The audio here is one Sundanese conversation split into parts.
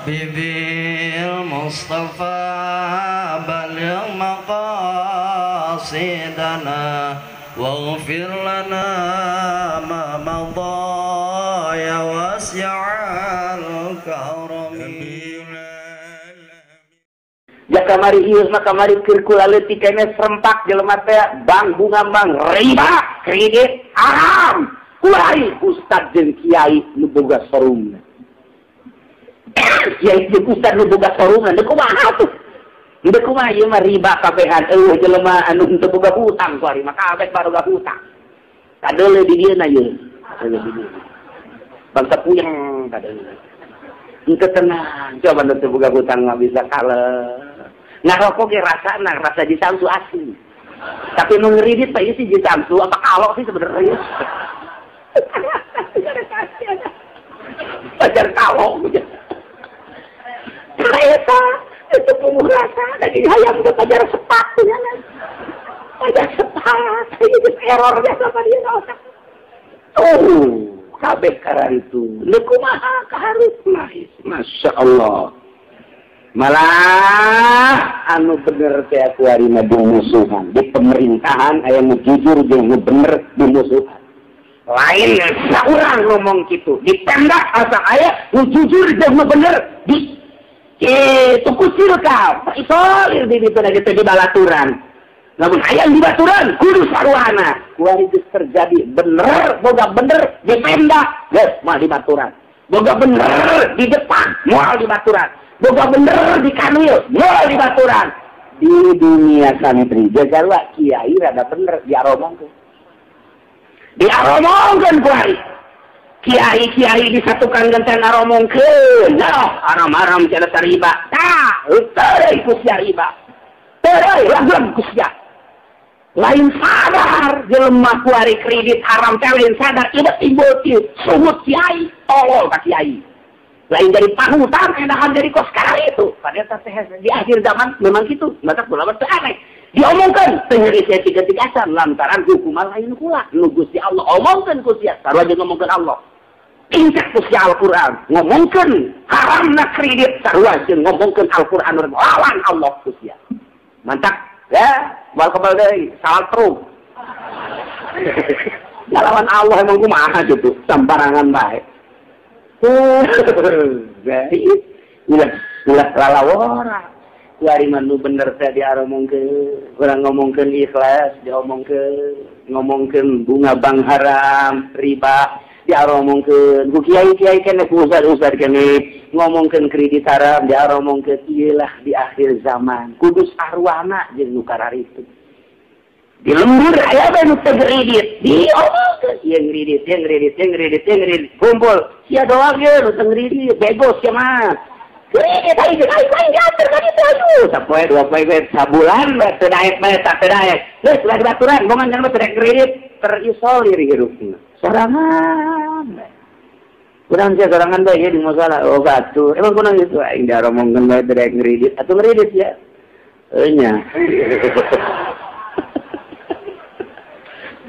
Bil Mustafa baligh maqasidana waghfir lana ma madha ya wasi'al karami. Ya kamari ieu mah kamari keur kula leutik keneh serempak jelema teh bang bunga bang riba kredit haram kuari ustad jeung kiai nu boga sorumna. Kiai jeung ustad nu boga sorumna deuk kumaha tuh? Deuk kumaha ieu mah riba kabehan eueuh jelema anu teu boga hutang kuari mah kabeh baroga hutang. Kadeuleu di dieu na ieu. Kadeuleu di dieu. Bangsa puyeng kadeuleu. Henteu tenang, coba nu teu boga hutang mah bisa kalem. Ngarokok ge rasana rasa di Samsu asli. Tapi nu ngeridit pak ieu sih di Samsu apa kalok sih sebenarnya. Pacar kalok. Eta itu pumuh rasa daging hayam teh pajar sepatu nya. Pajar sepatu ieu geus error biasa pa dia otak. Tuh, kabeh kararitu. Nu kumaha kaharupna. Masya Allah. Malah anu bener teh kuari mah dimusuhan di pemerintahan aya nu jujur jeung nu bener dimusuhan. Lain saurang ngomong kitu di pemda asa aya nu jujur jeung nu bener di kitu kucil ka isolir di ditu da kitu di balaturan. Lamun aya di baturan kudu saruana. Kuari geus terjadi bener boga bener di pemda geus moal di baturan. Boga bener di depan moal di baturan. Boga bener di kanwil, moal di baturan. Di dunia santri, jagalwa kiai rada bener diaromongkeun. Diaromongkeun kuari. Kiai-kiai disatukan genten aromongkeun. Nah, haram-haram cenah riba. Tah, teuing ku sia riba. Teuing lagem ku sia. Lain sadar jelema kuari kredit haram teh lain sadar ieu timbul sungut kiai, tolol ka kiai. Lain dari pahutang, enakan dari kos sekarang itu. Padahal di akhir zaman memang gitu. Maka kula mah teu aneh. Diomongkeun teu nyeri sia tiga-tigasan lantaran hukuman lain kula. Nu Gusti Allah omongkeun ku sia, sarua jeung ngomongkeun Allah. Tingkat ku sia Al-Qur'an, ngomongkeun haramna kredit sarua jeung ngomongkeun Al-Qur'an lawan Allah ku sia. Mantap ya, moal kebal deui, salah truk. Lawan Allah emang kumaha gitu, sembarangan bae. Ulah lalawara. Kuari mah nu bener teh diaromongkeun, urang ngomongkeun ikhlas, diomongkeun, ngomongkeun bunga bank haram, riba, diaromongkeun. Ku kiai-kiai keneh, ku ustad-ustad keneh ngomongkeun kredit haram, diaromongkeun ieu lah di akhir zaman. Kudu sarwana jeung nu kararitu. Di lembur aya bae nu teu kredit, diomongkeun ieu ngredit, ieu ngredit, ieu ngredit, ieu ngredit, kumpul. Sia doang ye nu teu ngredit, bego sia mah. Kredit aing aing aing diatur ka ditu aduh. Sapoe dua poe ge sabulan bae teu daek bae tak teu daek. Geus ulah dibaturan, bongan jangan teu daek kredit, terisolir hirupna. Sorangan. Urang sia sorangan bae ye di masalah oh batur. Emang kunaon kitu aing diaromongkeun bae teu daek ngredit atuh ngredit sia. Heuh nya.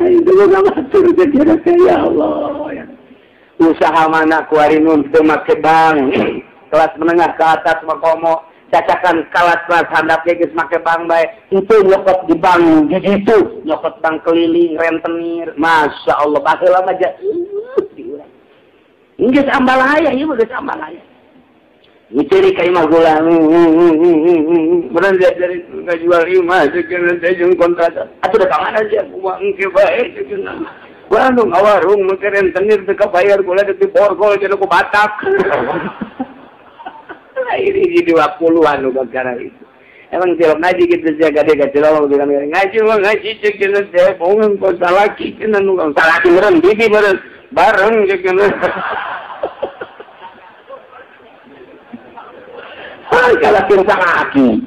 Itu gak batur ya Allah ya. Usaha mana kuari nun teu make bank kelas menengah ke atas mah komo cacakan kelas-kelas handap ge geus make bank bae itu nyokot di bank gitu nyokot bank keliling rentenir Masya Allah baheula mah di urang geus ambalaya ieu mah geus ambalaya ngiciri ka imah gula bener dia dari ngajual imah sekian teh jeung kontrak atuh da ka mana sia kumaha engke bae sekian gua nu ngawarung make rentenir teu kabayar gula di borgol jeung ku Batak. Ini di 20-an nu gara itu. Emang tilok ngaji gitu sia gade ka cilok dengan ngaji mah ngaji sekian teh bongan ku salaki cenah nu salaki meureun bibi meureun bareng sekian. Kalau kita laki,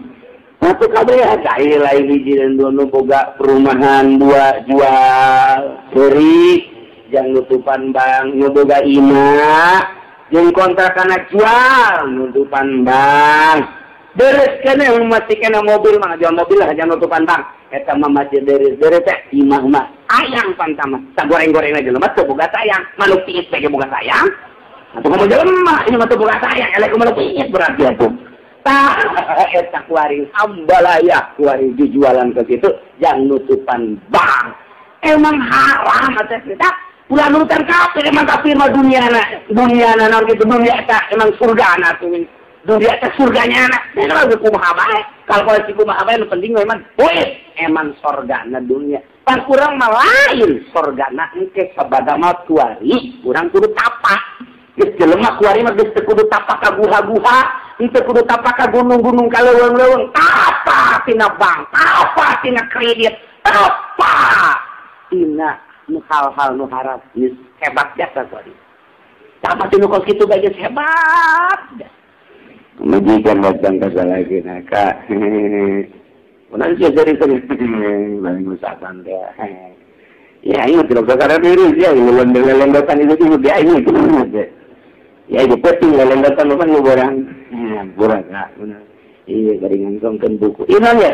Atau kabeh cai lain hiji dan dua nu boga perumahan dua jual beri jang nutupan bank nu boga imah jeung kontrakana jual nutupan bank deres keneh masih kena mobil mah jual mobil lah jang nutupan bank eta mah masih deres deres teh imah mah ayang pantama sagoreng-goreng aja mah teu boga sayang manuk tiis teh boga sayang. Atuh kumaha jelema ini mah teu boga saya, eleh kumaha leuwih berarti atuh. Tah eta kuari ambalaya kuari dijualan ke situ yang nutupan bank. Emang haram atuh kita. Ulah nurutan kafir, emang kafir mah duniana, duniana naon kitu dunia eta emang surgana atuh. Dunia teh surganya anak. Nah, kalau kumaha bae, kalkulasi kumaha bae nu penting mah emang duit, emang sorgana dunia. Pan urang mah lain sorgana engke sabada maot kuari, urang kudu tapak. Geus jelema kuari mah geus teu kudu tapak ka guha-guha, henteu kudu tapak ka gunung-gunung ka leuweung-leuweung, tapak tina bank, tapak tina kredit, tapak tina nu hal-hal nu haram. Geus hebat jasa kuari. Tapak tina kos kitu bae geus hebat. Majikan datang ke lagi naka. Udah sih jadi paling usahakan deh. Ya ini tidak perkara diri ya, leleng-lelendotan itu juga dia ini. Ya itu penting lelendotan bukan borang. Borang enggak. Iya bari ngangkongkeun buku. Ieu ya?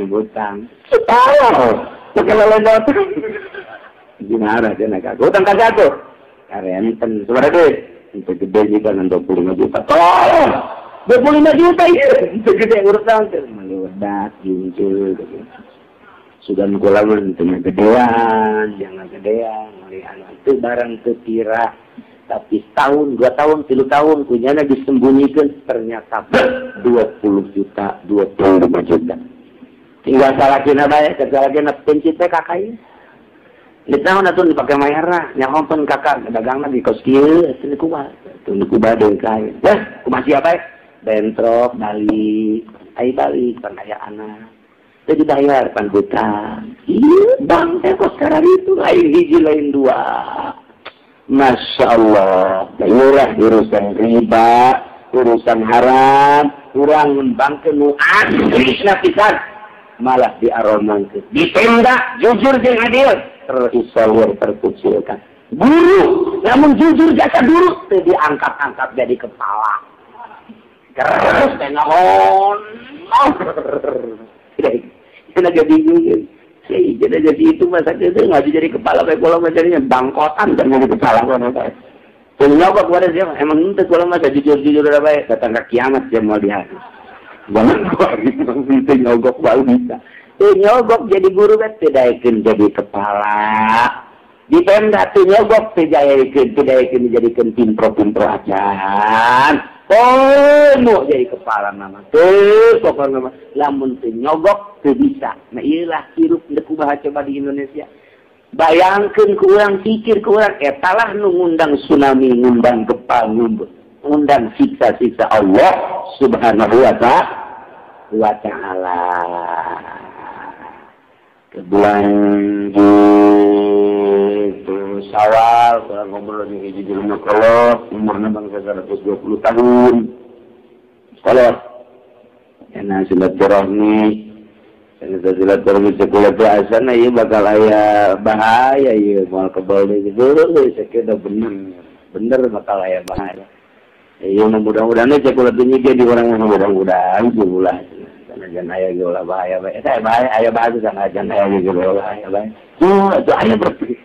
Butang. Tahu. Pakai lelendotan. Gimana dia naka? Hutang ka satu. Karenten sabaraha duit? Untuk gede juga 25 juta. Tolong. 25 juta ya. Untuk gede urusan teh meledak muncul gitu. Sudah kula mah teu gedean, jangan gedean, meuli anu teu barang teu tira. Tapi setahun, 2 tahun, 3 tahun kunyana disembunyikan ternyata 20 juta, 25 juta. Tinggal salakina bae, salakina pencit teh kakak ieu. Ditaun atuh dipake mayarna, nyaho pun kakak dagangna di kos kieu, atuh kumaha? Atuh kumaha deui kae. Wah, kumaha sia bae? Bentrok balik, ai balik pan aya anak. Teu dibayar pan hutang. Ieu bank teh kos kararitu lain hiji lain dua. Masya Allah, murah urusan riba, urusan haram, urang ngembangkeun nu asli pisan, malah diaromangkeun. Ditenda jujur jeung adil, terisolir terkucilkan. Guru, namun jujur jasa guru teu diangkat-angkat jadi kepala. Terus teh naon. Tidak jadi bingung. Jadi itu masa itu nggak jadi kepala kayak bola jadinya bangkotan kan jadi kepala kan apa? Punya apa kepada siapa? Emang itu kalau masa jujur-jujur udah baik datang ke kiamat dia mau lihat. Jangan itu nyogok baru bisa. Nyogok jadi guru kan tidak yakin jadi kepala. Di Pemda tuh nyogok tidak yakin dijadikan pimpro-pimpro acan. Oh, mau jadi kepala nama tuh pokoknya nama. Lamun teu nyogok teu bisa. Nah iyalah hirup deuk kumaha coba di Indonesia. Bayangkeun ku urang, pikir ku urang eta lah nu ngundang tsunami, ngundang gempa, ngundang siksa-siksa Allah Subhanahu wa ta'ala. Ke bulan gitu Syawal, orang ngobrol jeung hiji jelema kolot, umurna bangsa 120 tahun. Kolot. Enak silaturahmi. Enak silaturahmi sekolah teh asana ieu bakal aya bahaya ieu moal kebal deui. Heueuh sakieu bener. Bener bakal aya bahaya. Ieu mah mudah-mudahan sekolah teh nyige di urang mah mudah-mudahan ulah. Sanajan aya ge ulah bahaya bae. Eta bahaya aya bahaya sanajan aya ge ulah bahaya bae. Tuh atuh aya berarti.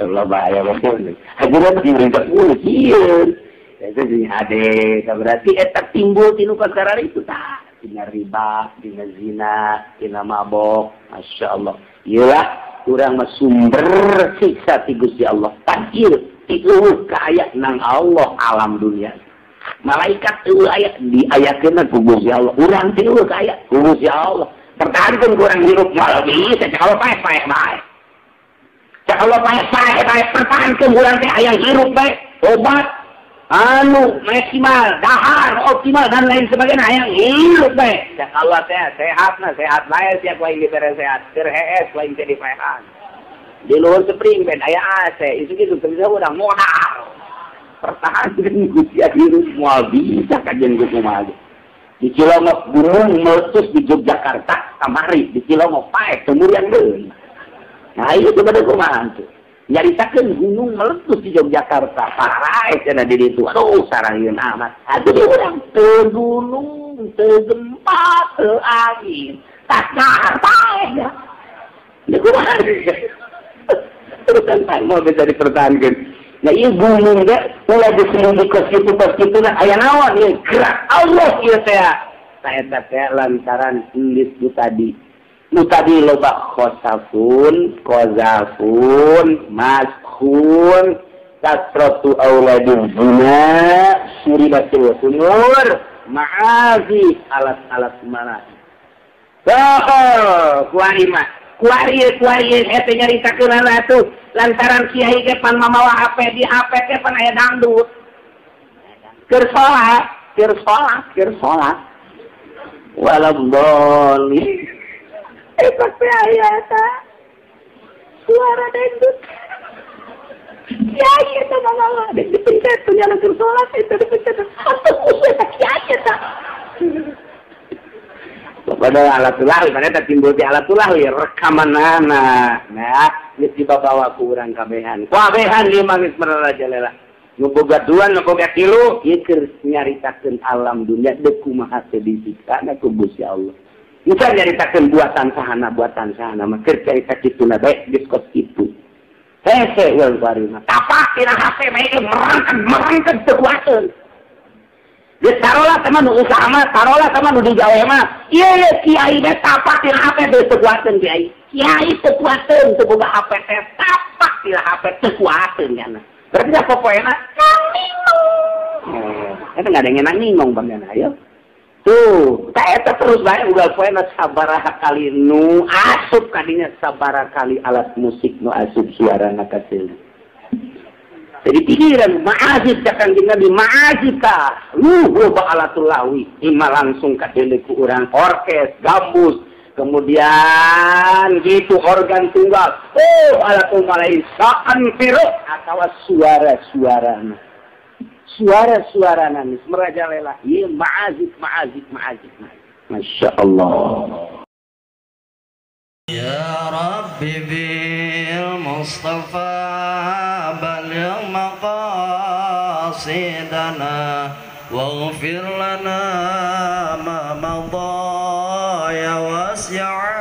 Allah bahaya banget. Ajaran diminta sieun. Itu jeung hade, berarti eta timbul tinu perkara itu tah. Tina riba, tina zina, tina mabok. Masya Allah. Iyalah urang mah sumber siksa ti Gusti Allah. Takir ti eueuh ka aya nang Allah alam dunia. Malaikat eueuh aya diayakeun ku Gusti Allah. Urang teh eueuh ka aya ku Gusti Allah. Pertahankeun ku urang hirup moal bisa kalau paeh-paeh bae. Kalau paeh-paeh pertahankeun urang teh hayang hirup bae, obat anu maksimal, dahar optimal dan lain sebagainya hayang hirup bae. Cak Allah teh sehat na sehat bae sia ku aing dibere sehat, keur hees ku aing teh dipaehan. Di luhur spring ben aya AC, itu kitu teu bisa urang modal. Pertahankeun Gusti hirup moal bisa kajian ku kumaha. Di Cilongok gunung meletus di Yogyakarta kamari di Cilongok paeh temurian deui. Nah itu pada kumaha tuh. Nyaritakeun gunung meletus di Yogyakarta, paraeh cenah di ditu. Aduh sarangieun amat. Atuh di urang teu gunung, teu gempa, teu angin. Tak paeh ya. Di kumaha. Terusan paeh mau bisa dipertahankeun. Nah ieu gunung ge ulah disembunyi kos kitu na aya naon ieu gerak Allah ieu teh. Ta eta teh lantaran geus nu tadi. Nu tadi loba khosafun, qazafun, maskhun, kasratu auladul zina, suribatul khumur, ma'azi alat-alat mana. Oh, kuari mah. Kuari eta nyaritakeun atuh lantaran kiai ge pan mamawa HP di HP teh pan aya dangdut. Keur salat, keur salat, keur salat. Waladhdallin. Eta teh aya eta. Suara dangdut. Kiai eta mamawa deuk dipencet nya keur salat eta dipencet. Atuh eta kiai eta. Padahal alat tulah, mana tak timbul di alat tulah, rekaman anak. Nah, geus dibawa ku urang kabehan. Kabehan ieu mah geus marajalela. Nu boga dua, nu boga tilu, ieu keur nyaritakeun alam dunia deuk kumaha teh disikana ku Gusti Allah. Musa nyaritakeun buatan sahana mah keur carita kituna bae geus kos kitu. Hese urang bari mah. Tapak tina HP mah ieu merangkeng teu kuateun. Geus tarolah sama nu usaha mah, tarolah sama nu digawe mah. Ieu kiai teh tapak tina HP teh teu kuateun kiai. Kiai teu kuateun teu boga HP teh tapak tina HP teu kuateun kana. Berarti da popoena ninong. Eta ngadengeuna ninong bangana ayo. Tuh, ta eta terus bae ugal poena sabaraha kali nu asup kadinya sabaraha kali alat musik nu asup suarana kaseul. Jadi pikiran ma'azib cakang Nabi ma'azib ka lu loba alatul lawi ima langsung ka ku urang orkes gambus kemudian gitu organ tunggal oh alatul malai saan firu atawa suara-suarana suara-suarana geus merajalela ieu ma'azib ma'azib ma'azib Masya Allah. Ya Rabbi bil Mustafa balligh maqasidana waghfir lana ma madha ya wasi'a